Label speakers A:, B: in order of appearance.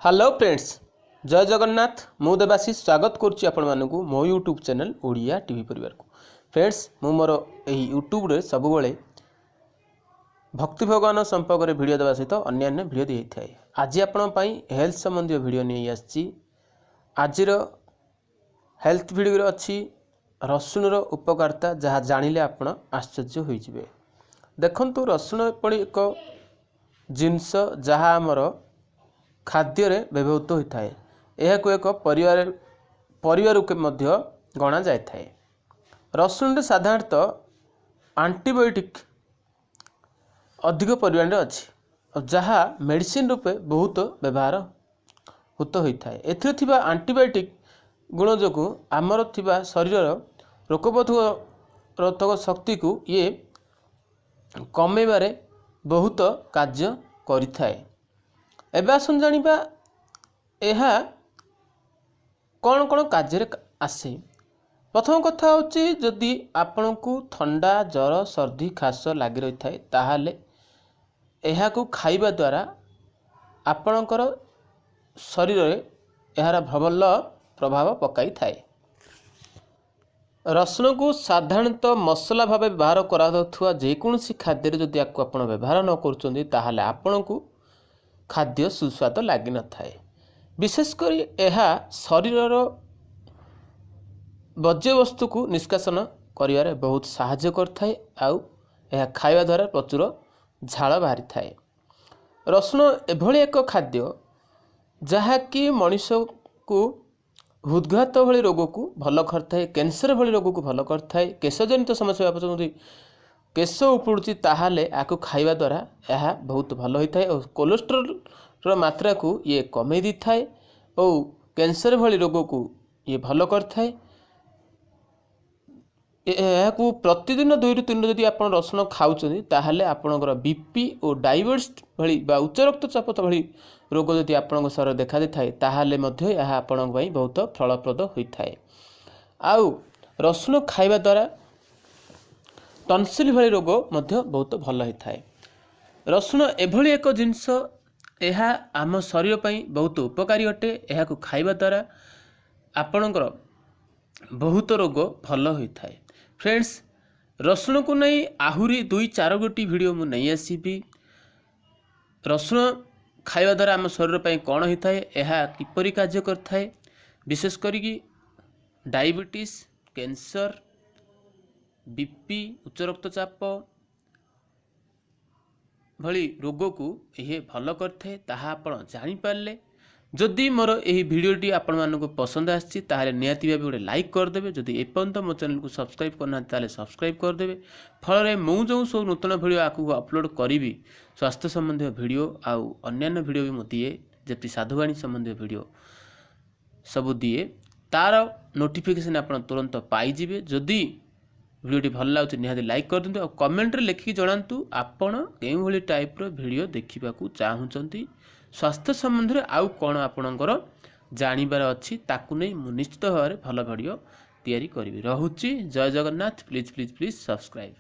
A: Hello friends, ଜୟ ଜଗନ୍ନାଥ। ମୁଁ ଦେବାଶିଷ ସ୍ୱାଗତ କରୁଛି ଆପଣମାନଙ୍କୁ ମୋ ୟୁଟ୍ୟୁବ୍ ଚ୍ୟାନେଲ୍ ଓଡ଼ିଆ ଟିଭି ପରିବାରକୁ। ଫ୍ରେଣ୍ଡସ୍, ମୁଁ ମୋର ଏହି ୟୁଟ୍ୟୁବରେ ସବୁବେଳେ ଭକ୍ତି ଭଗବାନ ସମ୍ପର୍କରେ ଭିଡ଼ିଓ ଦେବା ସହିତ ଅନ୍ୟାନ୍ୟ ଭିଡ଼ିଓ ଦେଇଥାଏ। ଆଜି ଆପଣଙ୍କ ପାଇଁ ହେଲ୍ଥ ସମ୍ବନ୍ଧୀୟ ଭିଡ଼ିଓ ନେଇ ଆସିଛି। ଆଜିର ହେଲ୍ଥ ଭିଡ଼ିଓରେ ଅଛି ରସୁଣର ଉପକାରିତା, ଯାହା ଜାଣିଲେ ଆପଣ ଆଶ୍ଚର୍ଯ୍ୟ ହୋଇଯିବେ। ଦେଖନ୍ତୁ, ରସୁଣ ଏପରି ଏକ ଜିନିଷ ଯାହା ଆମର ଖାଦ୍ୟରେ ବ୍ୟବହୃତ ହୋଇଥାଏ। ଏହାକୁ ଏକ ପରିବାର ପରିବା ରୂପେ ମଧ୍ୟ ଗଣାଯାଇଥାଏ। ରସୁଣରେ ସାଧାରଣତଃ ଆଣ୍ଟିବାୟୋଟିକ୍ ଅଧିକ ପରିମାଣରେ ଅଛି, ଯାହା ମେଡ଼ିସିନ ରୂପେ ବହୁତ ବ୍ୟବହାର ହୃତ ହୋଇଥାଏ। ଏଥିରେ ଥିବା ଆଣ୍ଟିବାୟୋଟିକ୍ ଗୁଣ ଯୋଗୁଁ ଆମର ଥିବା ଶରୀରର ରୋଗପ୍ରତିରୋଧକ ଶକ୍ତିକୁ ଇଏ କମେଇବାରେ ବହୁତ କାର୍ଯ୍ୟ କରିଥାଏ। ଏବେ ଆସନ୍ତୁ ଜାଣିବା ଏହା କ'ଣ କ'ଣ କାର୍ଯ୍ୟରେ ଆସେ। ପ୍ରଥମ କଥା ହେଉଛି, ଯଦି ଆପଣଙ୍କୁ ଥଣ୍ଡା, ଜ୍ୱର, ସର୍ଦ୍ଦି, ଖାସ ଲାଗି ରହିଥାଏ, ତାହେଲେ ଏହାକୁ ଖାଇବା ଦ୍ୱାରା ଆପଣଙ୍କର ଶରୀରରେ ଏହାର ଭଲ ପ୍ରଭାବ ପକାଇଥାଏ। ରସୁଣକୁ ସାଧାରଣତଃ ମସଲା ଭାବେ ବ୍ୟବହାର କରାଯାଉଥିବା ଯେକୌଣସି ଖାଦ୍ୟରେ ଯଦି ୟାକୁ ଆପଣ ବ୍ୟବହାର ନ କରୁଛନ୍ତି, ତାହେଲେ ଆପଣଙ୍କୁ ଖାଦ୍ୟ ସୁସ୍ୱାଦ ଲାଗିନଥାଏ। ବିଶେଷ କରି ଏହା ଶରୀରର ବର୍ଜ୍ୟବସ୍ତୁକୁ ନିଷ୍କାସନ କରିବାରେ ବହୁତ ସାହାଯ୍ୟ କରିଥାଏ, ଆଉ ଏହା ଖାଇବା ଦ୍ୱାରା ପ୍ରଚୁର ଝାଳ ବାହାରିଥାଏ। ରସୁଣ ଏଭଳି ଏକ ଖାଦ୍ୟ ଯାହାକି ମଣିଷକୁ ହୃଦଘାତ ଭଳି ରୋଗକୁ ଭଲ କରିଥାଏ, କ୍ୟାନ୍ସର ଭଳି ରୋଗକୁ ଭଲ କରିଥାଏ। କେଶଜନିତ ସମସ୍ୟା, ଯଦି କେଶ ଉପୁଡ଼ୁଛି, ତାହେଲେ ଏହାକୁ ଖାଇବା ଦ୍ୱାରା ଏହା ବହୁତ ଭଲ ହୋଇଥାଏ ଓ କୋଲେଷ୍ଟ୍ରଲର ମାତ୍ରାକୁ ଇଏ କମେଇ ଦେଇଥାଏ ଓ କ୍ୟାନ୍ସର ଭଳି ରୋଗକୁ ଇଏ ଭଲ କରିଥାଏ। ଏହାକୁ ପ୍ରତିଦିନ 2ରୁ 3 ଯଦି ଆପଣ ରସୁଣ ଖାଉଛନ୍ତି, ତାହେଲେ ଆପଣଙ୍କର ବି ପି ଓ ଡାଇବେଟିସ୍ ଭଳି ବା ଉଚ୍ଚ ରକ୍ତଚାପ ଭଳି ରୋଗ ଯଦି ଆପଣଙ୍କ ଶରୀରରେ ଦେଖାଦେଇଥାଏ, ତାହେଲେ ମଧ୍ୟ ଏହା ଆପଣଙ୍କ ପାଇଁ ବହୁତ ଫଳପ୍ରଦ ହୋଇଥାଏ। ଆଉ ରସୁଣ ଖାଇବା ଦ୍ୱାରା ଟନସିଲ୍ ଭଳି ରୋଗ ମଧ୍ୟ ବହୁତ ଭଲ ହୋଇଥାଏ। ରସୁଣ ଏଭଳି ଏକ ଜିନିଷ, ଏହା ଆମ ଶରୀର ପାଇଁ ବହୁତ ଉପକାରୀ ଅଟେ। ଏହାକୁ ଖାଇବା ଦ୍ୱାରା ଆପଣଙ୍କର ବହୁତ ରୋଗ ଭଲ ହୋଇଥାଏ। ଫ୍ରେଣ୍ଡସ୍, ରସୁଣକୁ ନେଇ ଆହୁରି 2 4 ଗୋଟି ଭିଡ଼ିଓ ମୁଁ ନେଇ ଆସିବି। ରସୁଣ ଖାଇବା ଦ୍ୱାରା ଆମ ଶରୀର ପାଇଁ କ'ଣ ହୋଇଥାଏ, ଏହା କିପରି କାର୍ଯ୍ୟ କରିଥାଏ, ବିଶେଷ କରିକି ଡାଇବେଟିସ୍, କ୍ୟାନ୍ସର, ବି ପି, ଉଚ୍ଚ ରକ୍ତଚାପ ଭଳି ରୋଗକୁ ଇଏ ଭଲ କରିଥାଏ, ତାହା ଆପଣ ଜାଣିପାରିଲେ। ଯଦି ମୋର ଏହି ଭିଡ଼ିଓଟି ଆପଣମାନଙ୍କୁ ପସନ୍ଦ ଆସିଛି, ତାହେଲେ ନିହାତି ଭାବେ ଗୋଟେ ଲାଇକ୍ କରିଦେବେ। ଯଦି ଏପର୍ଯ୍ୟନ୍ତ ମୋ ଚ୍ୟାନେଲକୁ ସବସ୍କ୍ରାଇବ୍ କରିନାହାନ୍ତି, ତାହେଲେ ସବସ୍କ୍ରାଇବ୍ କରିଦେବେ। ଫଳରେ ମୁଁ ଯେଉଁ ସବୁ ନୂତନ ଭିଡ଼ିଓ ଆଗକୁ ଅପଲୋଡ଼ କରିବି, ସ୍ୱାସ୍ଥ୍ୟ ସମ୍ବନ୍ଧୀୟ ଭିଡ଼ିଓ ଆଉ ଅନ୍ୟାନ୍ୟ ଭିଡ଼ିଓ ବି ମୁଁ ଦିଏ, ଯେମିତି ସାଧୁବାଣୀ ସମ୍ବନ୍ଧୀୟ ଭିଡ଼ିଓ ସବୁ ଦିଏ, ତା'ର ନୋଟିଫିକେସନ୍ ଆପଣ ତୁରନ୍ତ ପାଇଯିବେ। ଯଦି ଭିଡ଼ିଓଟି ଭଲ ଲାଗୁଛି, ନିହାତି ଲାଇକ୍ କରିଦିଅନ୍ତୁ ଆଉ କମେଣ୍ଟରେ ଲେଖିକି ଜଣାନ୍ତୁ ଆପଣ କେଉଁଭଳି ଟାଇପ୍ର ଭିଡ଼ିଓ ଦେଖିବାକୁ ଚାହୁଁଛନ୍ତି, ସ୍ୱାସ୍ଥ୍ୟ ସମ୍ବନ୍ଧରେ ଆଉ କ'ଣ ଆପଣଙ୍କର ଜାଣିବାର ଅଛି। ତାକୁ ନେଇ ମୁଁ ନିଶ୍ଚିତ ଭାବରେ ଭଲ ଭିଡ଼ିଓ ତିଆରି କରିବି। ରହୁଛି, ଜୟ Jagannath. Please please please subscribe.